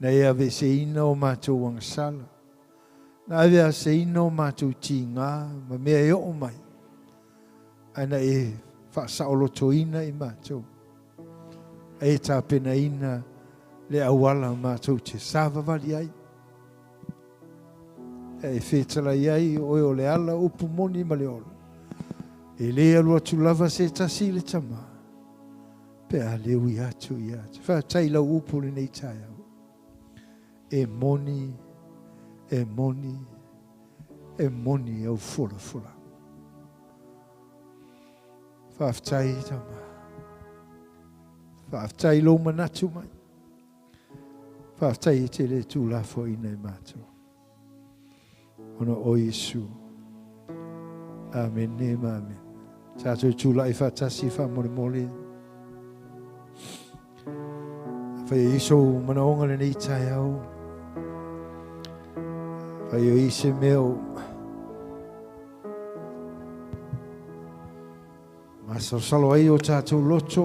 Na e aveeseina o matou agasala, na aveaseina o matou tiga ma mea e oo mai, ae na e faasaolotoina i matou, a e tapenaina le auala matou te savavali ai, a e fetalai ai o oe o le ala upu moni ma le ola, e le alu atu lava se tasi i le Tama, pe a le ui atu ia te. Faafetai i lau upu lenei taeao. E moni, e moni, e moni au folafola. Faafetai Tama. Faafetai i lou manatu mai. Faafetai e te le tuulafoaiina i matou. Ona o Iesu. Amene ma amene. Tatou tulai faatasi faamolemole. Afai e i ai sou manaoga lenei taeao, afai e i ai se mea o masalosalo ai o tatou loto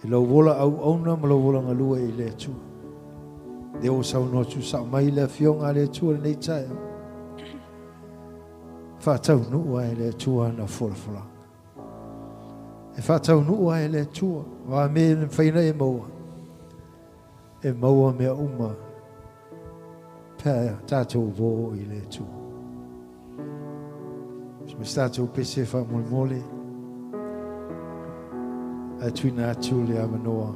i lou ola auauna ma lou ola galue i le Atua. Lea ua saunoa tuusao mai le Afioga a le Atua lenei taeao. Faataunuu ae le Atua ana folafolaga. E faataunuu ae le Atua. O a mea e mafai ona e maua, e maua mea uma pe a tatou o i le Atua. Ma se tatou pese faamolemole, ae tuuina atu le avanoa.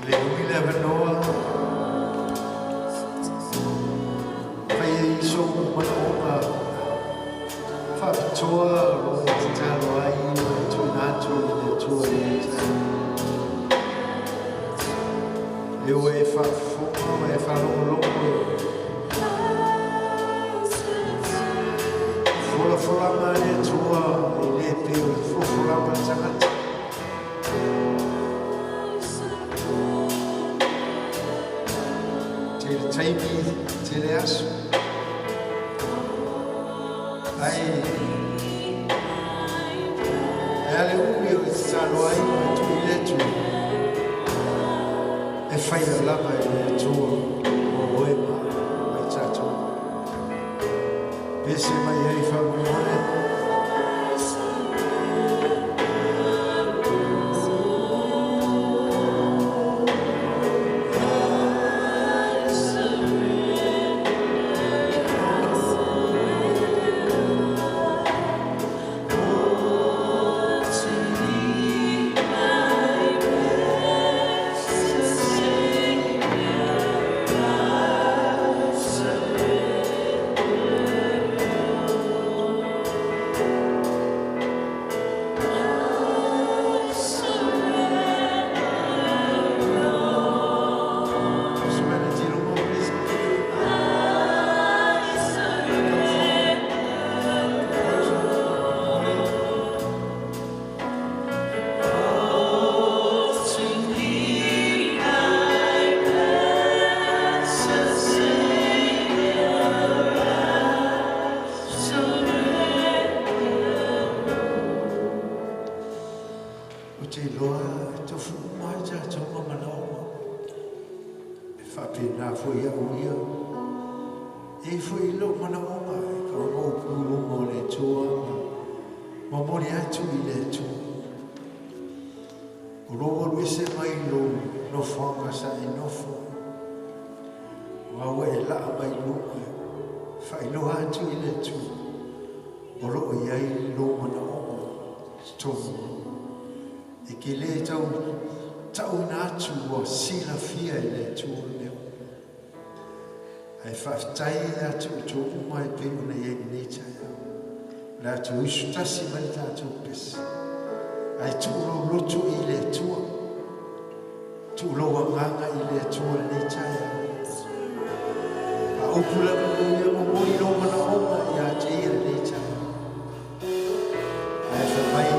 Le umi le avanoa fai ai sou manaoga faapitoa o lo o tatalo ai ma e tuuina atu i le Atua i lenei taeao. Lea ua e faafofoga ma e faalogologo i folafolaga a le Atua e le pei o le folafolaga a le tagata. Tele taimi, tele aso. Ai, e a le umi o le tatalo ai ma e tui le Atua, e faia lava e le Atua mo oe ma ma i tatou. Pese mai ai faamolemole. Ou te iloa e tofu uma ai tatou ma manaoga. E faapena foi au ia. E i ai foi lou manaoga e kaoga upu i luma o le Atua ma momoli atu i le Atua. O lou alu ese mai lou nofoaga sa e nofo ai, ma ua e laa mai luga e faailoa atu i le Atua o lo o i ai lou manaoga i totonu o lou. E ke lē tau tauina atu ua silafia e le Atua mea uma. Ae faafetai ia te outou uma e pei ona i ai lenei taeao. O le a toe usu tasi mai le tatou pese. Ae tuu lou loto i le Atua. Tuu lou agaga i le Atua lenei taeao. A upu lava o ia momoli lou manaoga ia te ia lenei taeao. Ae fai mai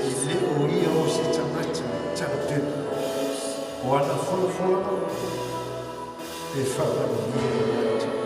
e le o ia o se tagata talapepe. O ana folafolaga e faamanuia i latou.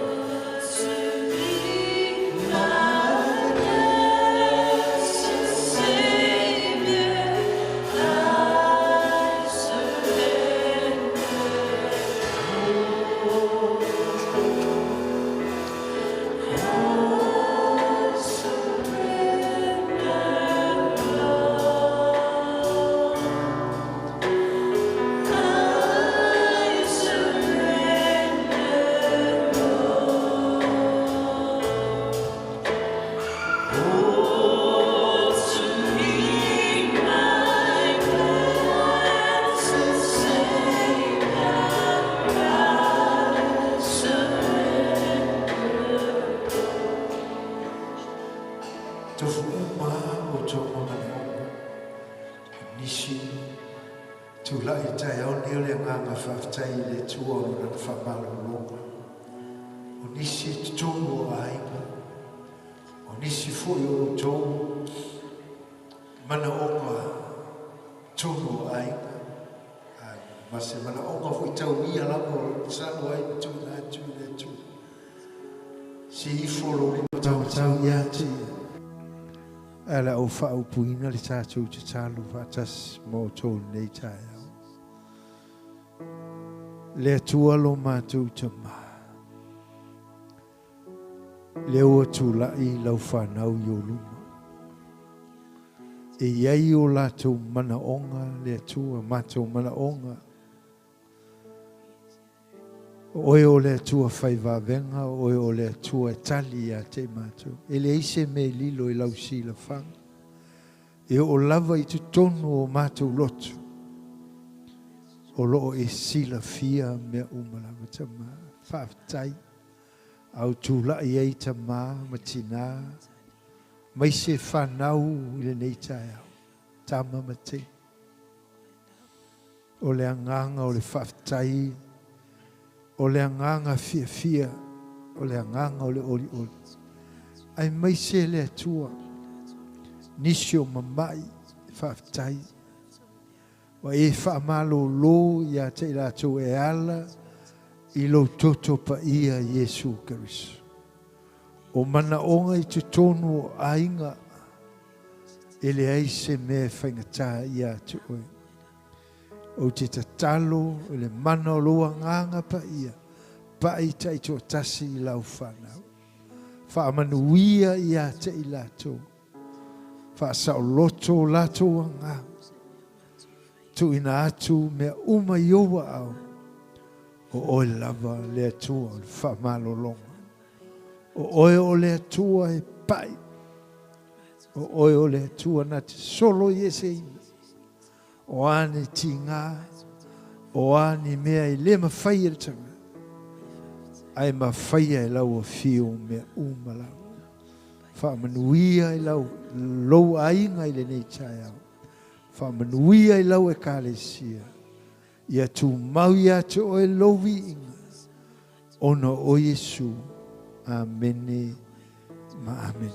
Tofu uma outou ma manaoga. O nisi tulai i taeao nei o le agaga faafetai i le Atua o lana faamalologa. O nisi i totonu o aiga, o nisi foi o outou manaoga totonu o aiga, ma se manaoga foi tau ia lava o lo o tatalo ai ma tuuina atu i le Atua. Se ifo lou lima taumatau ia te ia. Ae o le a ou faaupuina le tatou tatalo faatasi ma outou i lenei taeao. Le Atua lo matou Tama, lea ua tulai lau fanau i ou luma. E i ai o latou manaoga, le Atua, matou manaoga. O oe o le Atua fai vavega, o oe o le Atua e tali ia te i matou. E leai se mea e lilo i lau silafaga. E oo lava i totonu o matou loto. O lo o e silafia mea uma lava Tamā. Faafetai. A o tulai ai tamā ma tinā, maise fanau i lenei taeao, tama ma teine. O le agaga o le faafetai, o le agaga fiafia, o le agaga o le olioli. Aemaise le Atua, nisi o mama'i, faafetai. Ua e faamalolo ia te i latou e ala i lou toto paia Iesu Keriso. O manaoga i totonu o aiga, e leai se mea e faigata ia te oe. Ou te tatalo i le mana o lou Agaga Paia, pai taitoatasi i lau fanau. Faamanuia ia te i latou. Faasaoloto o latou agaga. Tuuina atu mea uma i ou aao, o oe lava le Atua o le faamalologa. O oe o le Atua e pai. O oe o le Atua na te solo i eseina. O a ni tiga, o a ni mea e le mafai e le tagata, ae mafaia e lau afio mea uma lava. Faamanuia i lau lou aiga i lenei taeao. Faamanuia i lau Ekalesia. Ia tumau ia te oe lou viiga, ona o Iesu. Amene ma amene.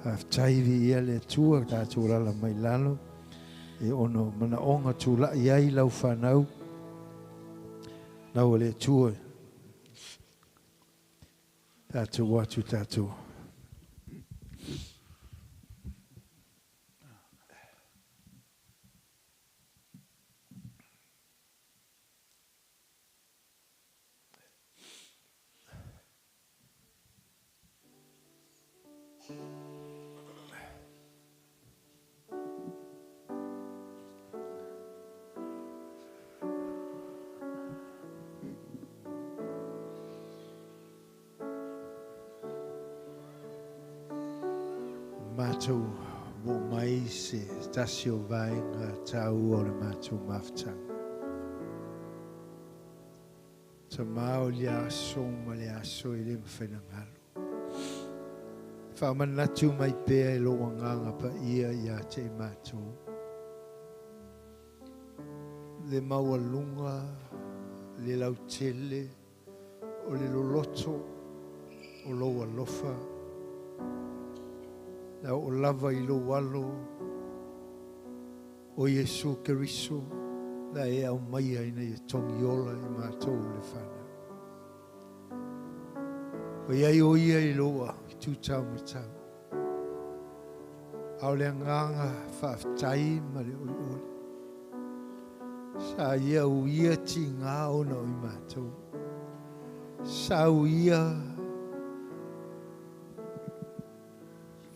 Faafetai, viia le Atua. Tatou alaala mai lalo e ono manaoga tulai ai lau fanau. Lau o le Atua. Tatou atu tatou. Matou moo mai se tasi o vaega taua o le matou mafutaga. Tamā o le aso ma le aso e le mafai ona galo. Faamanatu mai pea e lou Agaga Paia ia te i matou. Le maualuga, le lautele, o le loloto o lou alofa, na oo lava i lou alo o Iesu Keriso, na e aumaia ina ia togiola i matou le fanau. O iai o ia i lou i tūtaumatau. A o le agaga faafetai ma le olioli. Sa ia uia tiga ona o i matou. Sa uia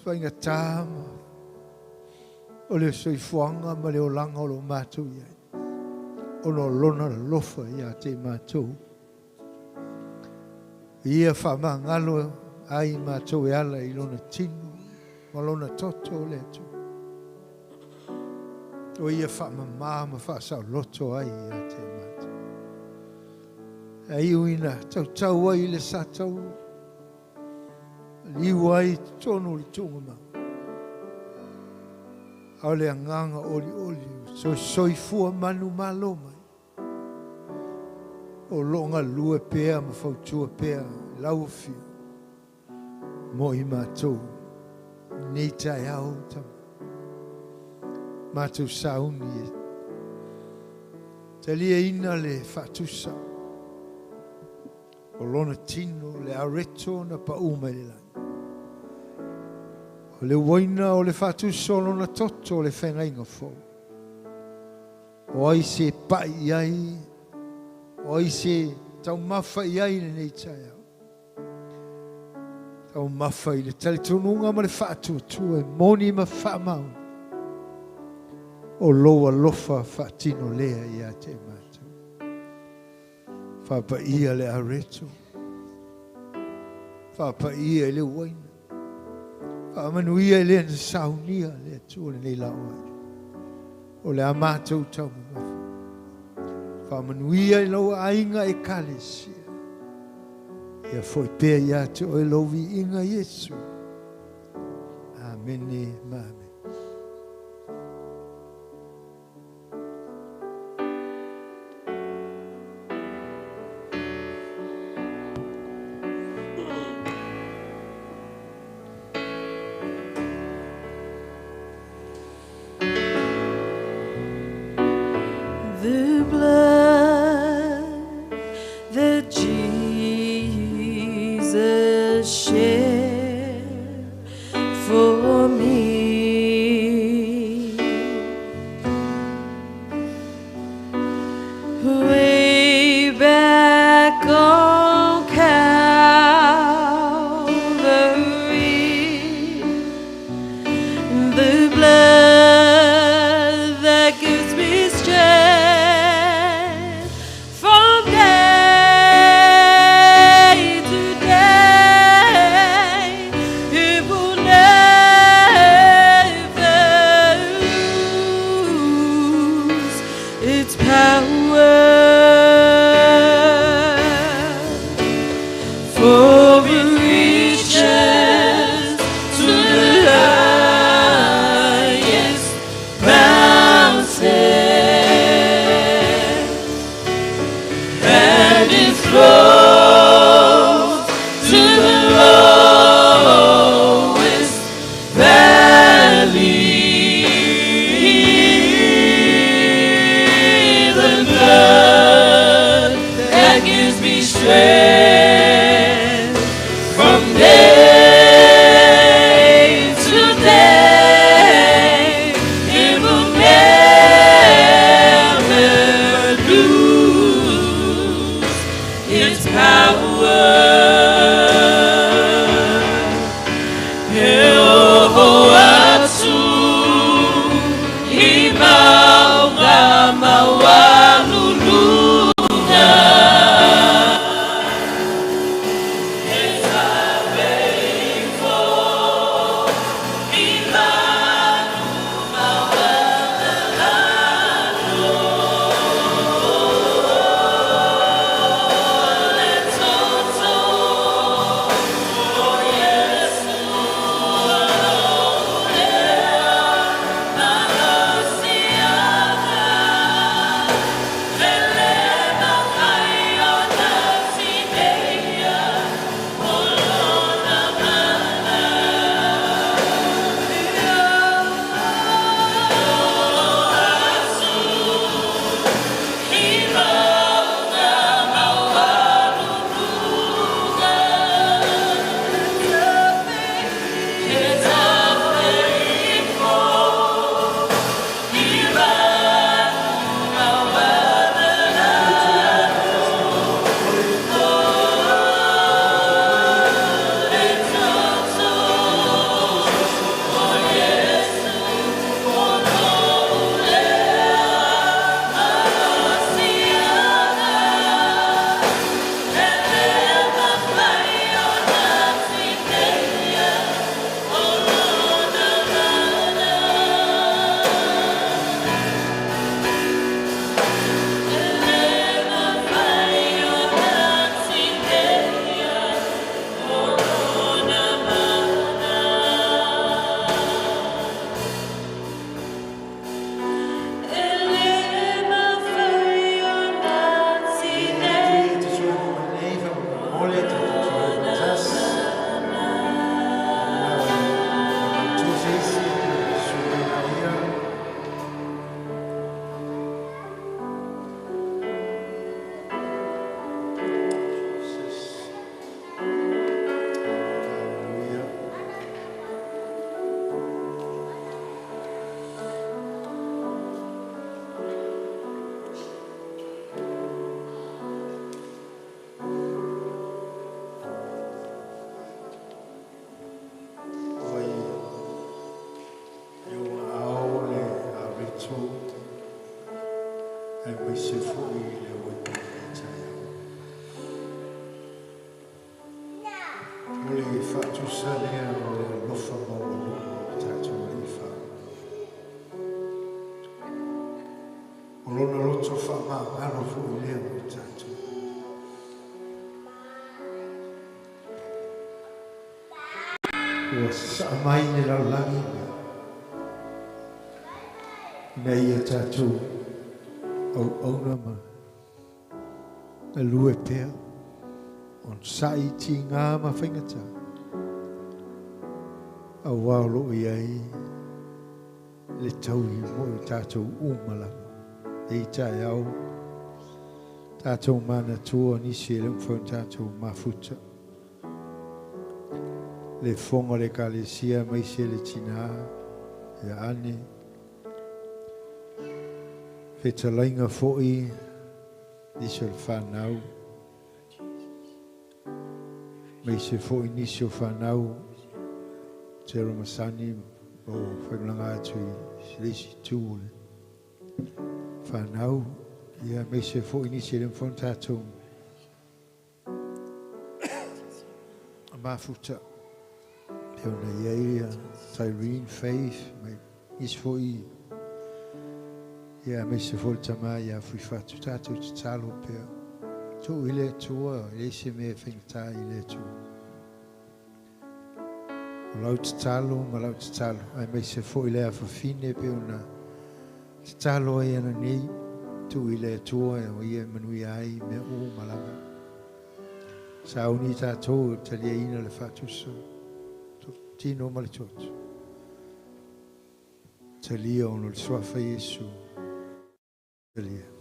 faigata ma o le soifuaga ma le olaga o lo o matou i ai, ona o lona alofa ia te i matou. Ia faamagalo ai matou e ala i lona tino ma lona toto o le Atua. O ia faamama ma faasaoloto ai ia te i matou. E iu ina tautau ai i le sa taulu, liu ai i totonu o le tuugamau. A o le agaga olioli, soisoifua manumalo mai. O lo o galue pea ma fautua pea i lau afio mo i matou nei taeao tama. Matou sauni e taliaina le faatusa o lona tino, le areto na pau mai le lagi. O le uaina o le faatusa o lona toto o le feagaiga fou. O ai se pai i ai, o ai se taumafa i ai lenei taeao. Taumafa i le talitonuga ma le faatuatua e moni ma faamaoni. O lou alofa faatino lea ia te matou. Faapaia le areto. Faapaia i le uaina. Faamanuia i le na saunia le Atua lenei laoai. O le a matou taumamafa. Faamanuia i lau aiga ekalesia. Ia fo'i pea ia te oe lou viiga Iesu. Amene ma amene. The blood that Jesus shed for me way back on Calvary, the blood that gives me strength from day to day, it will never lose its power. For it reaches to the highest mountain, and it flows to the lowest valley. The blood that gives me strength from day to day, it will never lose its power. E oo atu i mauga maualuluga. E taveifo i manu maualalalo. Le toto o Iesu o lou lea malosiaga. E le mafai ona tineia o lona mana. E oo atu i mauga maualuluga. E taveifo i manu maualalalo. Le toto o Iesu o lou lea malosiaga. E le mafai ona tineia o lona mana. E le mafai ona tineia o lona mana. E le mafai ona tineia o lona mana. Hallelujah. Ua i ou aao le aveto aemaise foi le uepa i lenei taeao. O le faatusa lea o le alofa maualuga o le tatou Alii. O lona loto whaamagalo fo i lea mo tātou. Ua sasaa mai le lalolagi ina ia tatou auauna ma galue pea onosai i tigā ma faigata auā o loo i ai le taui mo i tatou uma lava. E i taeao tatou manatua nisi e le mafai ona tatou mafuta. Le fofoga o le Ekalesia aemaise le tinā ia Ane, fetalaiga foi nisi o le fanau, aemaise foi nisi o fanau Tero Masani o faimalaga atu i le isi itu o le fanau, ia aemaise foi nisi e le mafai ona tatou mafuta. E ona i ai ia Cyrene Faith mai nisi foi ia aemaise foi le tama ia Fuifatu tatou tatalo pea. Tuu i le Atua, e leai se mea e faigata i le Atua. O lau tatalo ma lau tatalo, aemaise foi le afafine e pei ona tatalo ai ana nei, tuu i le Atua o Ia e manuia ai mea uma lava. Sauni tatou e taliaina le faatusa, tino ma le toto. Talia ona o le suafa Iesu. Talia.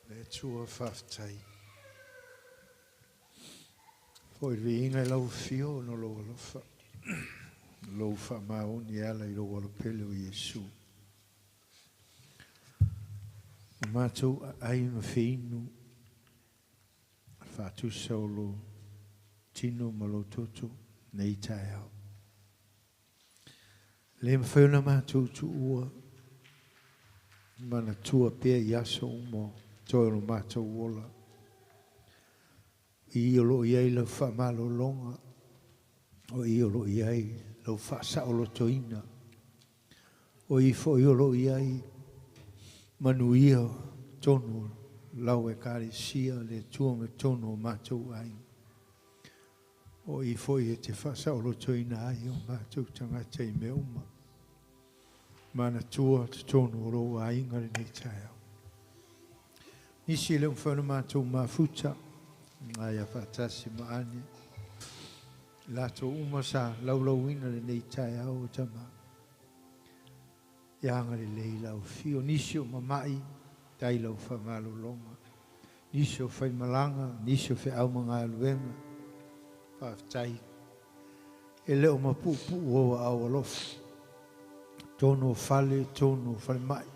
Le Atua faafetai. Foi le viiga i lau afio ona o lou alofa, lou faamaoni e ala i lou alopele o Iesu. O matou aai ma feinu, faatusa o lou tino ma lou toto nei taeao. Le mafai ona matou tuua manatua pea i aso uma toe o lo matou ola. I o loo i ai lau faamalologa, o i o loo i ai lau faasaolotoina, o i foi o loo i ai manuia tonu lau Ekalesia, le Atua ma tonu o matou aiga. O i foi e te faasaolotoina ai o matou tagata i mea uma. Manatua totonu o lou aiga lenei taeao. Nisi e le o mafai ona matou mafuta, ae faatasi ma ane. Latou uma sa laulauina lenei taeao o tama. Ia agalelei lau afio. Nisi o mamai, tai lau faamalologa. Nisi o faimalaga, nisi o feau ma galuega. Faafetai. E le o mapuupuu ou aao alofa. Tonu o fale, tonu o falemai.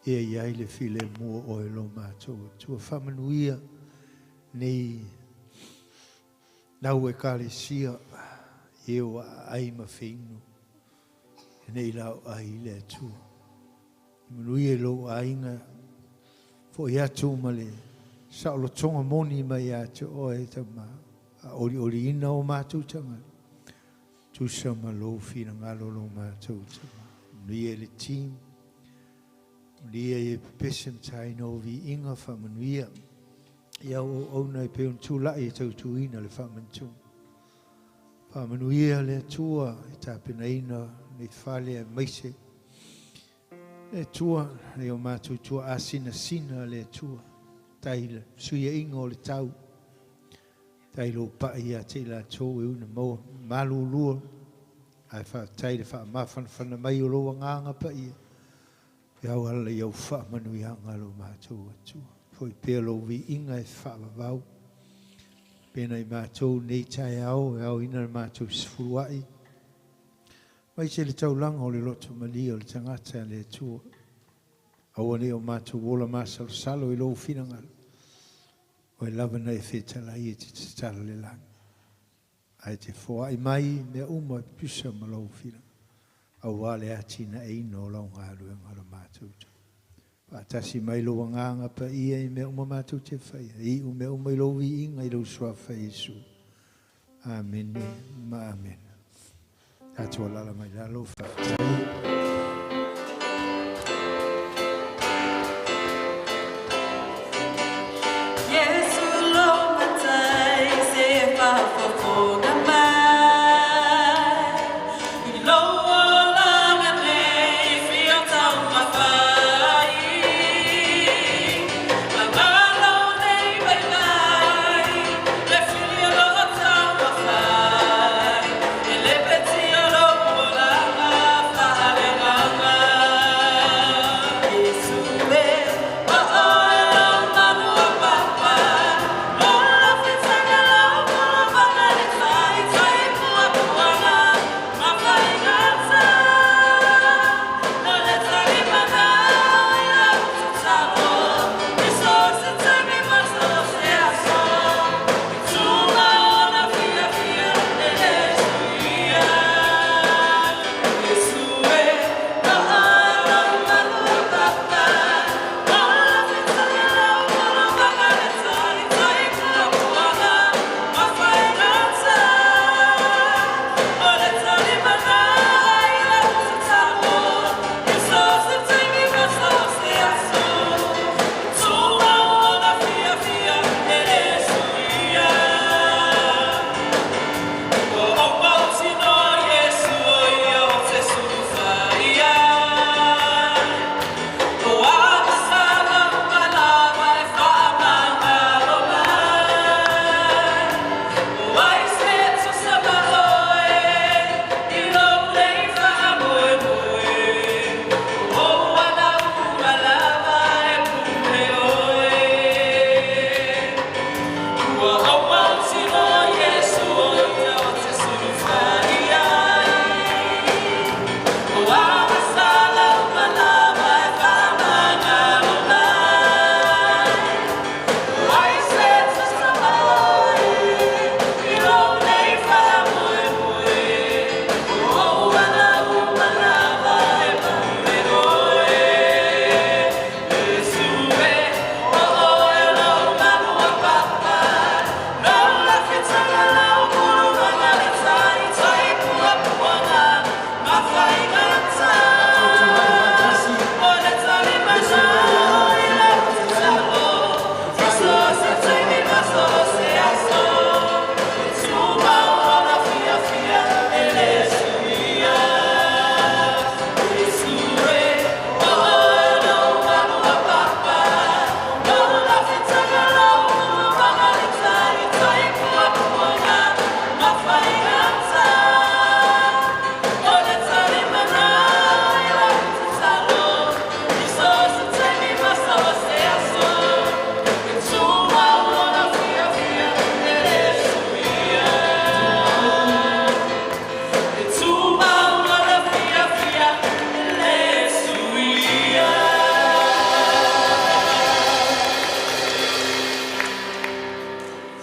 Ia i ai le filemu o oe lo matou Atua. Faamanuia nei lau Ekalesia i e ua aai ma feinu nei laoai i le Atua. Manuia i lou aiga, foi atu ma le saolotoga moni mai ia te oe tama, a olioliina o matou tagata, tusa ma lou finagalo lo matou tama. Manuia i le team, manuia i e pepese ma taina o viiga, faamanuia i au auauna e pei ona tulai e tautuina le faamanatuga. Faamanuia le Atua i tapenaina nei fale aemaise le Atua nei o matou tuaasinasina le Atua tai le fesuiaiga o le tau tai lou pai ia te i latou e ui ina maua malulua ae faafetai le faamafanafana mai o lou agaga paia e au ala i au faamanuiaga lo matou Atua. Foi pea lou viiga e faavavau pena i matou nei taeao e aoina le matou sefuluai aemaise le taulaga o le loto malie o le tagata a le Atua. Aua ne i o matou ola masalosalo i lou finagalo, oe lava na e fetalai e te tatalo le lagi. Ae te foai mai mea uma e tusa ma lou finagalo, aua le atinaeina o lau galuega lo matou te. Faatasi mai lou Agaga Paia i mea uma matou te faia, e iu mea uma i lou viiga i lou Suafa Iesu. Amene ma amene. Tatou alaala mai lalo, faafetai.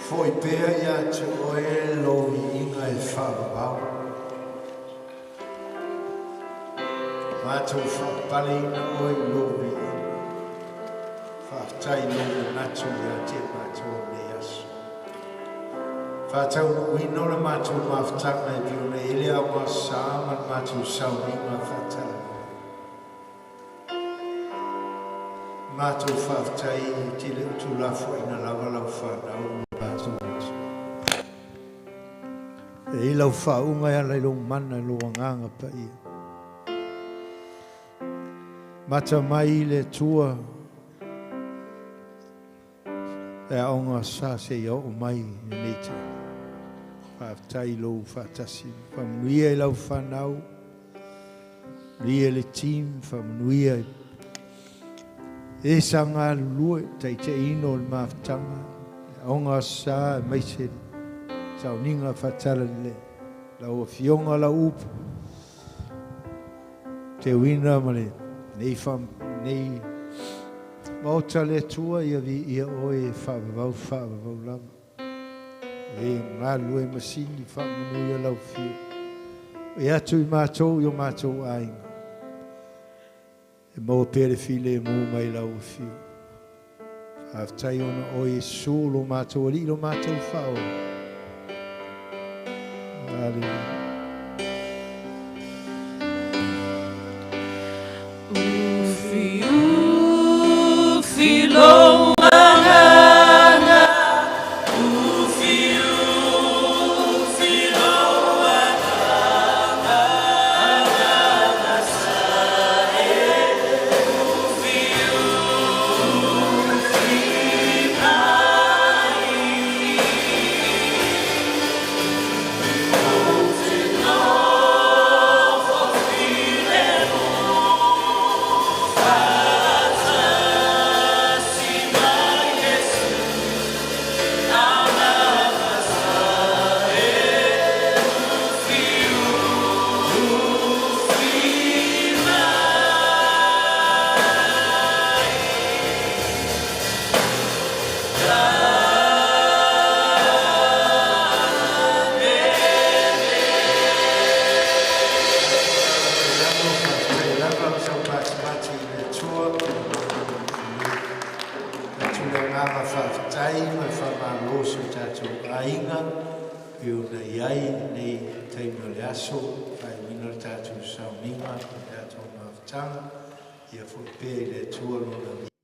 Foi pea ia te oe lou viiga e faavavau. Matou faapaleina oe i lou viiga. Faafetai i lou manatu ia te matou i lenei aso. Faataunuuina o le matou mafutaga e pei ona i ai le aoga sa ma le matou sauniga faatalalelei. Matou faafetai e te le o tuulafoaiina lava lau fanau ma matou atu. E i ai lau faauuga e ala i lou mana i lou Agaga Paia. Mata mai i le Atua e aoga sa seia oo mai lenei taimi. Faafetai i lou faatasi. Faamanuia i lau fanau, manuia i le team, faamanuia i e sa galulue, taitaiina o le mafutaga, le aoga sa aemaise le sauniga faatalalelei. Lau Afioga lau upu, teuina ma lenei nei Maota le Atua, ia viia oe e faavavau faavavau lava. E galulue i masini faamanuia lau afio. E atu i matou i o matou aiga. E maua pea le filemu mai lau afio. Faafetai ona o Iesu lo matou Alii lo matou Faaola. Aleluia. Ufi ufi lou agaga, ufi ufi lou agaga, agaga sae, ufi ufi mai. Ou te nofo filemu faatasi ma Iesu, agaga sae, ufi ufi mai. Faafetai lava o sau matimati i le Atua. Atu le agaga faafetai ma le faamalo si o tatou aiga e ona i ai nei taimi o le aso faaiuina le tatou sauniga o le tatou mafutaga ia foi pea i le Atua lona.